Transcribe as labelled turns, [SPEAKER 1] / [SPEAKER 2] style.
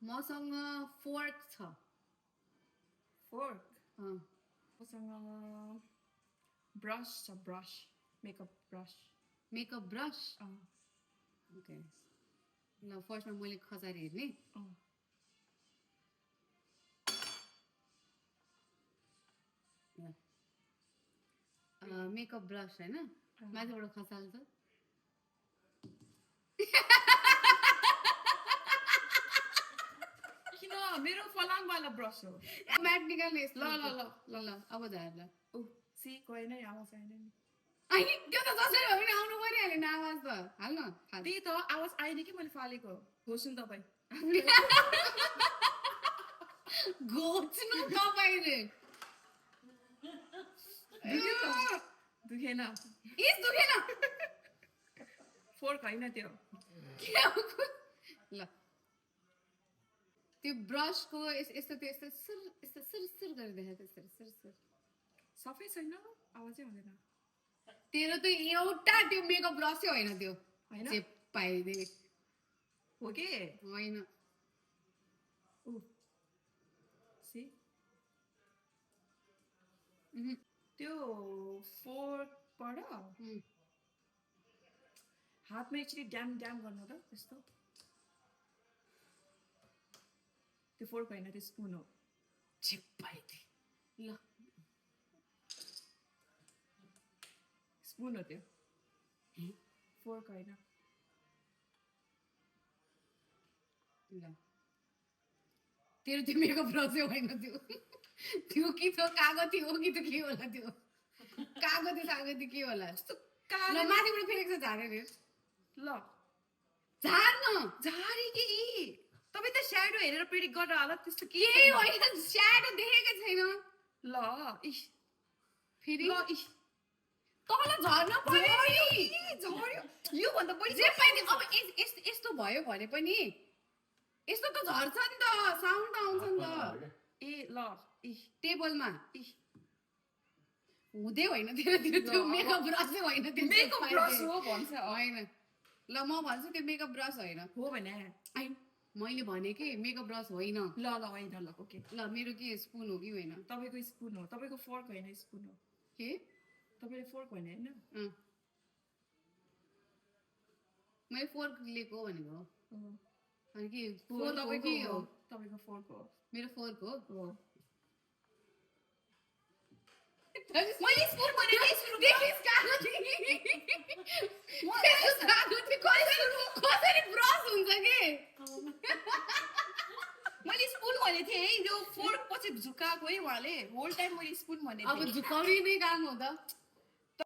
[SPEAKER 1] मसँग फोर्क छ
[SPEAKER 2] Fork. मसँग brush छ brush. Makeup brush.
[SPEAKER 1] Makeup brush okay ल फर्स्टमा मैले खसारी हेर्ने मेकअप ब्रस होइन माथिबाट खसाल्छ
[SPEAKER 2] किन मेरो फलामवाला ब्रस हो
[SPEAKER 1] म्याट निकाल्ने
[SPEAKER 2] ल ल ल
[SPEAKER 1] ल ल अब झार ल
[SPEAKER 2] सी गएन नि आवाज आएन नि
[SPEAKER 1] अनि त्यो त जसरी हो भने आउनु परिहाल्यो नि आवाज त हाल्न
[SPEAKER 2] त्यही त आवाज आएन कि मैले फालेको घोच्नु तपाईँ
[SPEAKER 1] घोच्नु तपाईँले
[SPEAKER 2] दुखेन
[SPEAKER 1] इस दुखेन
[SPEAKER 2] फोर्क होइन त्यो
[SPEAKER 1] ल त्यो ब्रसको यस्तो त्यो यस्तो सुर यस्तो सुर गरेर देखाएको त्यसरी सुर
[SPEAKER 2] सफै छैन आवाजै हुँदैन
[SPEAKER 1] तेरो त एउटा त्यो मेकअप ब्रसै होइन त्यो
[SPEAKER 2] होइन
[SPEAKER 1] पाइदे
[SPEAKER 2] हो के
[SPEAKER 1] होइन
[SPEAKER 2] सी त्यो फोर्कबाट हातमा एकचोटि ड्याम गर्नु त त्यस्तो त्यो फोर्क होइन त्यो स्पुन हो
[SPEAKER 1] छिप्पाइदे ल
[SPEAKER 2] स्पुन हो त्यो फोर्क होइन
[SPEAKER 1] ल तेरो त्यो मेकअप ब्रसै होइन त्यो त्यो कि त कागती हो कि त के होला त्यो कागती के होला ल माथिबाट फेरेको छ झारेर
[SPEAKER 2] ल
[SPEAKER 1] झार्न
[SPEAKER 2] झारी कि तपाईँ त स्याडो हेरेर प्रिडिक्ट गरेर होला त्यस्तो के
[SPEAKER 1] केही होइन स्याडो देखेकै छैन
[SPEAKER 2] ल इस
[SPEAKER 1] फेरि
[SPEAKER 2] ल इस
[SPEAKER 1] तल झर्न पर्यो
[SPEAKER 2] झर्यो यो भन्दा बढी
[SPEAKER 1] जे पाइने अब यस्तो भयो भने पनि यस्तो त झर्छ नि त साउन्ड त आउँछ नि त
[SPEAKER 2] ए ल इस
[SPEAKER 1] टेबलमा हुँदै होइन त्यो मेकअप ब्रसै होइन त्यो
[SPEAKER 2] मेकअप ब्रस हो भन्छ
[SPEAKER 1] होइन ल म भन्छु त्यो मेकअप ब्रस होइन
[SPEAKER 2] हो भने
[SPEAKER 1] मैले भने कि मेकअप ब्रस होइन
[SPEAKER 2] ल होइन ल ओके
[SPEAKER 1] ल मेरो के स्पुन हो कि होइन
[SPEAKER 2] तपाईँको स्पुन हो तपाईँको फोर्क होइन स्पुन हो
[SPEAKER 1] के
[SPEAKER 2] तपाईँले फोर्क होइन होइन
[SPEAKER 1] मैले फोर्क लिएको भनेको अनि के
[SPEAKER 2] तपाईँको फोर्क हो
[SPEAKER 1] मेरो फोर्क हो
[SPEAKER 2] मैले स्पुन भनेको
[SPEAKER 1] कसरी ब्रस हुन्छ कि
[SPEAKER 2] मैले स्पुन भनेको थिएँ है यो फोर्क पछि झुकाएको है उहाँले होल टाइम मैले स्पुन भनेको
[SPEAKER 1] अब झुकाउने नै काम हो त